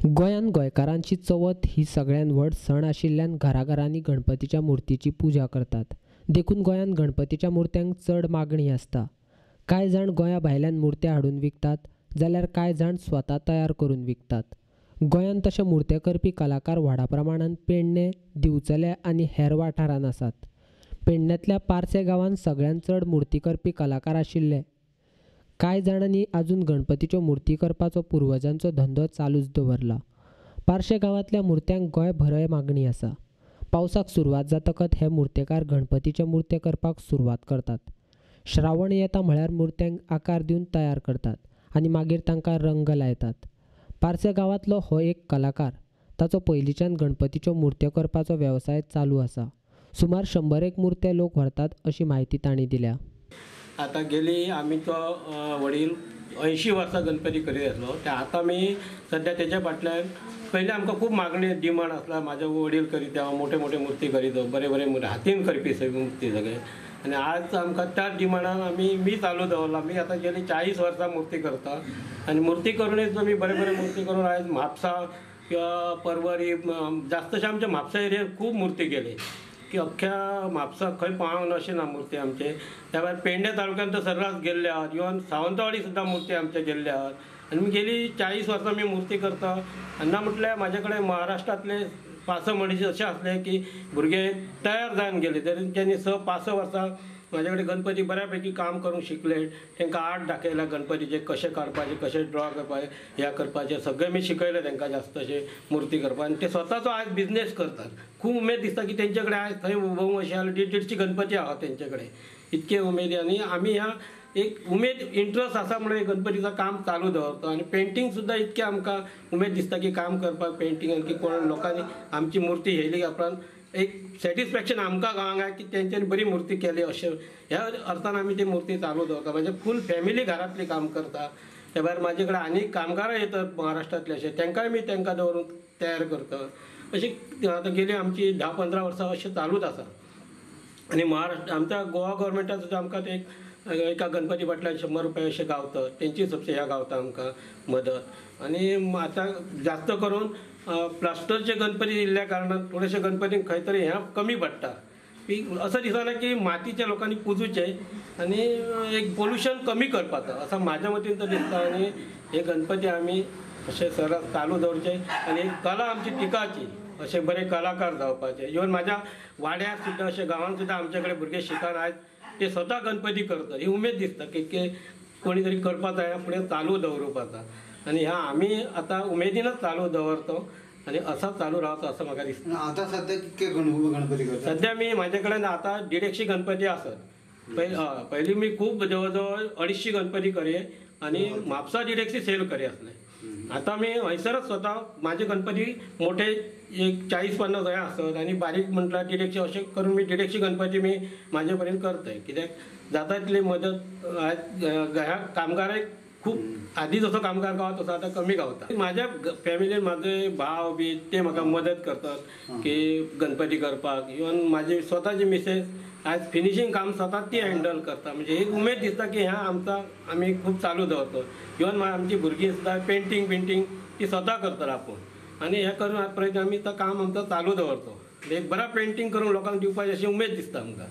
गोंयांत गोंयकारांची चवथ ही सगळ्यांत व्हड सण आशिल्ल्यान घराघरांनी गणपतीच्या मुर्तीची पुजा करतात. देखून गोंयांत गणपतीच्या मुर्त्यांक चड मागणी आसता. कांय जाण गोंया भायल्यान मुर्त्या हाडून विकतात जाल्यार कांय जाण स्वता तयार करून विकतात. गोंयांत तशे मुर्त्यो करपी कलाकार व्हडा प्रमाणांत पेडणे, दिवचले आनी हेर वाठारांत आसात. पेडण्यांतल्या पार्से गांवांत सगळ्यांत चड मुर्ती करपी कलाकार आशिल्ले. कांय जाणांनी अजून गणपतीच्यो मुर्ती करपाचो पुर्वजांचो धंदो चालूच दवरला. पार्से गांवांतल्या मुर्त्यांक गोंयभरय मागणी आसा. पावसाक सुरवात जातकच हे मुर्तेकार गणपतीचे मुर्ते करपाक सुरवात करतात. श्रावण येता म्हळ्यार मुर्त्यांक आकार दिवन तयार करतात आनी मागीर तांकां रंग लायतात. पार्से गांवांतलो हो एक कलाकार. ताचो पयलींच्यान गणपतीच्यो मुर्त्यो करपाचो वेवसाय चालू आसा. सुमार 100 मुर्ते लोक व्हरतात अशी म्हायती तांणी दिल्या. आतां गेली आमी तो वडील 80 वर्सां गणपती करीत आसलो. ते आतां आमी सद्या तेच्या फाटल्यान पयलीं आमकां खूब मागणी डिमांड आसला. म्हाजे वडील करीत हांव मोठे मोठे मुर्ती करीत, बरे बरे हातीन करपी सगळी मुर्ती सगळे. आनी आज आमकां त्या डिमांडान आमी मी चालू दवरला. मी आतां गेली 40 वर्सां मुर्ती करता आनी मुर्ती करूनच आमी बरे बरे मुर्ती करून आयज म्हापसा किंवा परवरी, जास्तशे आमच्या म्हापसा एरियेर खूब मुर्ती केली की अख्ख्या म्हापसा खंय पावंक ना अशें ना मुर्ती आमचे. त्या भायर पेडणे तालुक्यान तर सर्रास गेल्ले आहात, इवन सावंतवाडी सुद्दां मुर्ती आमचे गेल्ले आहात. आनी मी गेली 40 वर्सां मी मुर्ती करता. आनी ना म्हटल्यार म्हाजे कडेन महाराष्ट्रांतले 5-6 मनीस अशे आसले की भुरगे तयार जावन गेले तरी तेणी 6-5 वर्सां म्हाजे कडेन गणपती बऱ्या पैकी काम करूंक शिकले. तांकां आर्ट दाखयला गणपतीचे कशें काडपाचें, कशें ड्रॉ करपाचें, ह्या करपाचें सगळें मी शिकयलें तांकां जास्त अशें मुर्ती करपाक. आनी ते स्वताचो आयज बिजनेस करतात. खूब उमेद दिसता की तेंचे कडेन आयज थंय भोंवूंक अशें जाल्यार 150 गणपती आहा तेंचे कडेन, इतके उमेदी. आनी आमी ह्या एक उमेद इंट्रस्ट आसा म्हणून गणपतीचो काम चालू दवरता. आनी पेंटींग सुद्दां इतकें आमकां उमेद दिसता की काम करपाक पेंटींग आनी की कोण लोकांनी आमची मुर्ती येयली उपरांत एक सॅटिस्फॅक्शन आमकां गावंक जाय की तेंच्यांनी बरी मुर्ती केली अशें ह्या अर्थान आमी ती मुर्ती चालू दवरता. म्हणजे फूल फॅमिली घरांतली काम करता. त्या भायर म्हाजे कडेन आनी कामगारां येतात महाराष्ट्रांतले अशें, तांकांय मी तांकां दवरून तयार करता. अशी आतां गेली आमची 10-15 वर्सां अशें चालूच आसा. आनी महाराष्ट्र आमच्या गोवा गव्हर्मेंटान सुद्दां आमकां ते एका गणपती फाटल्यान 100 रुपया अशें गावता, तेंची सबसे ह्या गावता आमकां मदत. आनी आतां जास्त करून प्लास्टरचे गणपती दिल्ल्या कारणान थोडेशे गणपतींक खंय तरी हें कमी पडटा. असं दिसना की मातीच्या लोकांनी पुजूचे आनी एक पोल्युशन कमी करपाचो असं म्हाज्या मतीन तर दिसता. आनी हे गणपती आमी अशें सरळ चालू दवरचे आनी एक कला आमची टिकाची, अशे बरे कलाकार जावपाचे. इवन म्हाज्या वाड्यार सुद्दां अशें गांवांत सुद्दां आमचे कडेन भुरगे शिकान आयज ते स्वता गणपती करतात. ही उमेद दिसता की कोणी तरी करपाक जाय फुडें चालू दवरुपाचा. आनी ह्या आमी आतां उमेदीनच चालू दवरतो आनी असाच चालू रावता असं म्हाका दिसता. आतां सद्या कितके गणपती करता? सद्या मी म्हाजे कडेन आतां 150 गणपती आसत. पयलीं मी खूब जवळ जवळ 250 गणपती करी आनी म्हापसा 150 सेल करी आसले. आतां मी हयसरच स्वता म्हाजे गणपती मोठे एक 40-50 हे आसत आनी बारीक म्हटल्यार 150 अशें करून मी 150 गणपती मी म्हाजे पर्यंत करतय. कित्याक जाता तितली मदत ह्या कामगाराक खूब आदी जसो कामगार गावता तसो आतां कमी गावता. म्हाज्या फॅमिलीन म्हाजे भाव बी ते म्हाका मदत करतात की गणपती करपाक. इवन म्हाजी स्वताची मिसेस आयज फिनिशींग काम स्वता ती हँडल करता. म्हणजे एक उमेद दिसता की ह्या आमचा आमी खूब चालू दवरतो. इवन आमची भुरगीं सुद्दां पेंटींग बिंटींग ती स्वता करतात आपूण. आनी हें करून प्रयत्न आमी तो काम आमचो चालू दवरतो. एक बरा पेंटींग करून लोकांक दिवपाची अशी उमेद दिसता आमकां.